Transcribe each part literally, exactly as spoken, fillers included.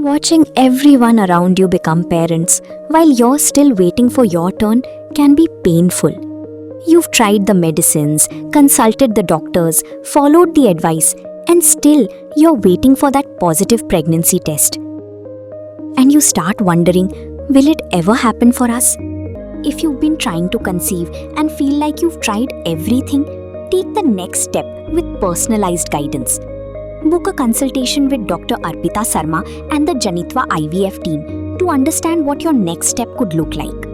Watching everyone around you become parents while you're still waiting for your turn can be painful. You've tried the medicines, consulted the doctors, followed the advice, and still you're waiting for that positive pregnancy test. And you start wondering, will it ever happen for us? If you've been trying to conceive and feel like you've tried everything, take the next step with personalized guidance. Book a consultation with Doctor Arpita Sarma and the Janitva I V F team to understand what your next step could look like.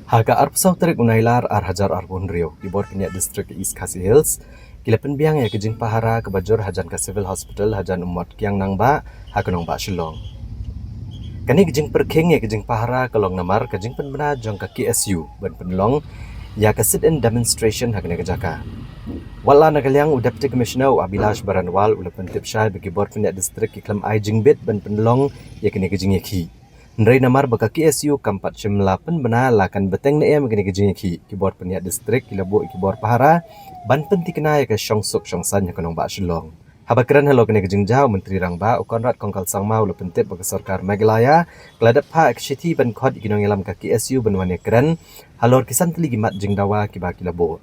Ha ka arphew saw tarik u Nailar ar hajar arphew hynriew, ki bor pynïaid district ka East Khasi Hills ki la pynbiang ïa ka jingpahara kaba jur hajan ka Civil Hospital hajan u Motkiang Nangbah ha ka nongbah Shillong. Kane ka jingpyrkhing ïa ka jingpahara ka long namar ka jingpynbna jong ka K S U ban pynlong ïa ka sit-in demonstration ha kane ka jaka. Wat la na ka liang u Deputy Commissioner u Abhilash Baranwal u la pyntip shai ba ki bor pynïaid district ki khlem ai jingbit ban pynlong ïa kane ka jingïakhih. Hynrei namar ba ka K S U kam pat shym la pynbna la kan bteng ne em ïa kane ka jingïakhih, ki bor pynïaid district ki la buh ïa ki bor pahara ban pynthikna ïa ka shongsuk shongsaiñ ha ka nongbah Shillong. Haba kren halor kane ka jingjia, u Myntri Rangbah u Conrad Kongkal Sangma u la pyntip ba ka sorkar Meghalaya ka la dep phah ïa ka shithi ban khot ïa ki nongïalam ka K S U ban wan ïakren halor ki san tylli ki mat jingdawa kiba ki la buh.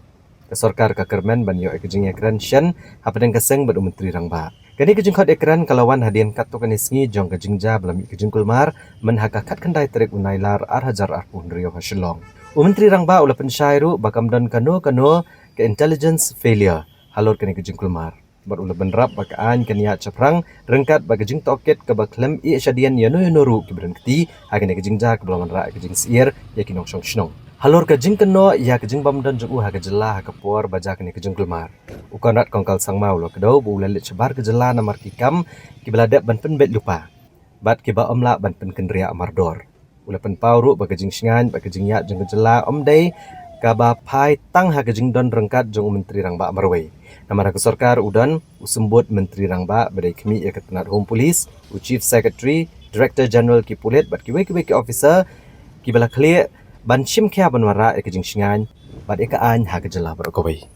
Ka sorkar ka kyrmen ban ïoh ïa ka jingïakren shen hapdeng ka seng bad u Myntri Rangbah. Kane ka jingkhot ïakren ka la wan hadien katto katne sngi jong ka jingjia ba la mih ka jingkulmar, myn ha ka khatkhyndai tarik u Nailar ar hajar arphew hynriew ha Shillong. U Myntri Rangbah u la pynshai ruh ba kam don kano kano ka intelligence failure halor kane ka jingkulmar. Bad u la bynrap ba ka aiñ kan ïaid shaphrang ryngkat bad ka jingtohkit kaba khlem ïeh shadien ïano ïano ruh kiba don kti ha kane ka jingjia kaba la wanrah ïa ka jingsyier ïa ki nongshong shnong. Halor ka jingkynnoh ïa ka jingbym don jong u ha ka jylla ha ka por ba jia kane ka jingkulmar, u Conrad Kongkal Sangma u la kdew ba u la leit shabar ka jylla namar ki kam kiba la dep ban pynbeit lypa bad kiba ym lah ban pynkynriah mardor. U la pynpaw ruh ba ka jingshngaiñ bad ka jingïaid jong ka jylla ym dei kaba phai tang ha ka jingdon ryngkat jong u Myntri Rangbah marwei. Namar ha ka sorkar u don u symbud Myntri Rangbah ba dei khmih ïa ka tnat Home Police, u Chief Secretary, Director General ki pulit bad kiwei kiwei ki officer kiba la khlieh ban shim khia ban wanrah ïa ka jingshngaiñ bad ïa ka aiñ ha ka jylla baroh kawei.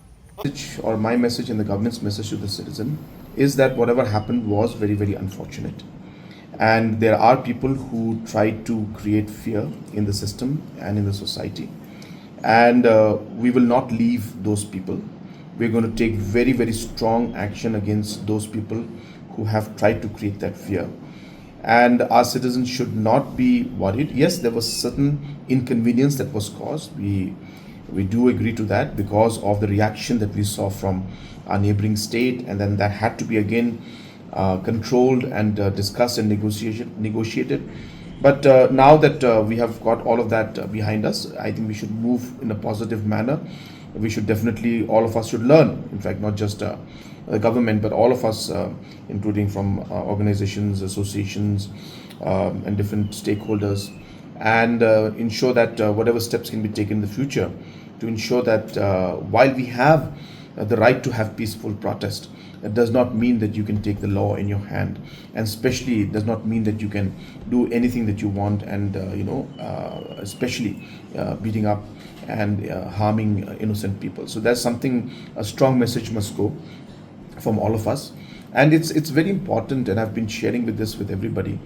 Message, or my message and the government's message to the citizen, is that whatever happened was very, very unfortunate. And there are people who try to create fear in the system and in the society. And uh, we will not leave those people. We're going to take very, very strong action against those people who have tried to create that fear. And our citizens should not be worried. Yes, there was certain inconvenience that was caused. We we do agree to that because of the reaction that we saw from our neighboring state, and then that had to be again uh, controlled and uh, discussed and negotiation, negotiated. But uh, now that uh, we have got all of that uh, behind us, I think we should move in a positive manner. We should definitely, all of us should learn, in fact, not just uh, the government, but all of us, uh, including from uh, organizations, associations, um, and different stakeholders, and uh, ensure that uh, whatever steps can be taken in the future to ensure that uh, while we have uh, the right to have peaceful protest, it does not mean that you can take the law in your hand, and especially it does not mean that you can do anything that you want, and uh, you know, uh, especially uh, beating up and uh, harming uh, innocent people. So that's something, a strong message must go from all of us. And it's it's very important, and I've been sharing with this with everybody,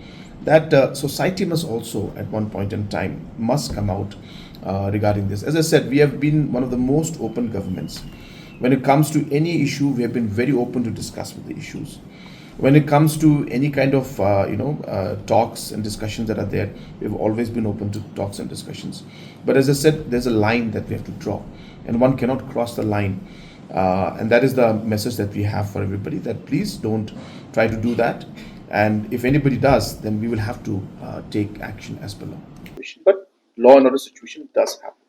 that uh, society must also, at one point in time, must come out uh, regarding this. As I said, we have been one of the most open governments. When it comes to any issue, we have been very open to discuss with the issues. When it comes to any kind of uh, you know uh, talks and discussions that are there, we've always been open to talks and discussions. But as I said, there's a line that we have to draw, and one cannot cross the line. Uh, and that is the message that we have for everybody, that please don't try to do that. And if anybody does, then we will have to uh, take action as per law. But law and order situation does happen.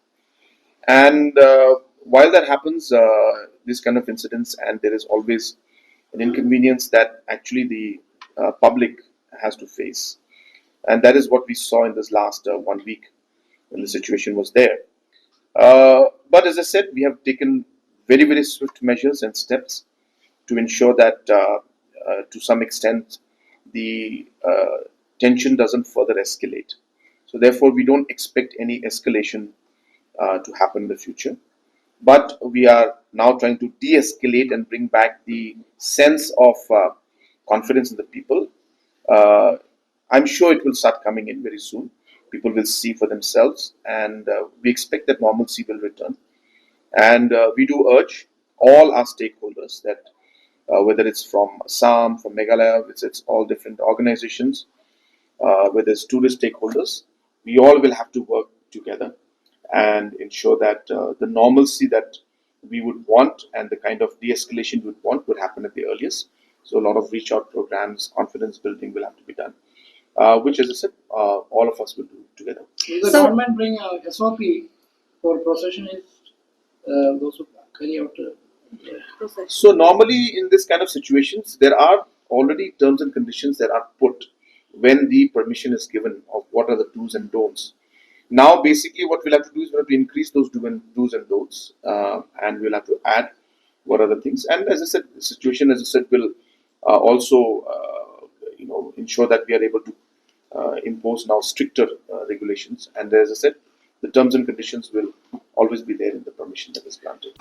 And uh, while that happens, uh, this kind of incidents, and there is always an inconvenience that actually the uh, public has to face. And that is what we saw in this last uh, one week when the situation was there. Uh, but as I said, we have taken very, very swift measures and steps to ensure that, uh, uh, to some extent, the uh, tension doesn't further escalate. So, therefore, we don't expect any escalation uh, to happen in the future. But we are now trying to de escalate and bring back the sense of uh, confidence in the people. Uh, I'm sure it will start coming in very soon. People will see for themselves, and uh, we expect that normalcy will return. And uh, we do urge all our stakeholders that uh, whether it's from Assam, from Meghalaya, it's, it's all different organizations, uh, whether it's tourist stakeholders, we all will have to work together and ensure that uh, the normalcy that we would want and the kind of de-escalation we would want would happen at the earliest. So a lot of reach out programs, confidence building will have to be done, uh, which, as I said, uh, all of us will do together. Will the So- government bring a S O P for procession is uh, those who carry out? Uh, Process. So normally in this kind of situations, there are already terms and conditions that are put when the permission is given of what are the do's and don'ts. Now, basically, what we'll have to do is we'll have to increase those do and, do's and don'ts, uh, and we'll have to add what are the things. And as I said, the situation, as I said, will uh, also uh, you know ensure that we are able to uh, impose now stricter uh, regulations. And as I said, the terms and conditions will always be there in the permission that is granted.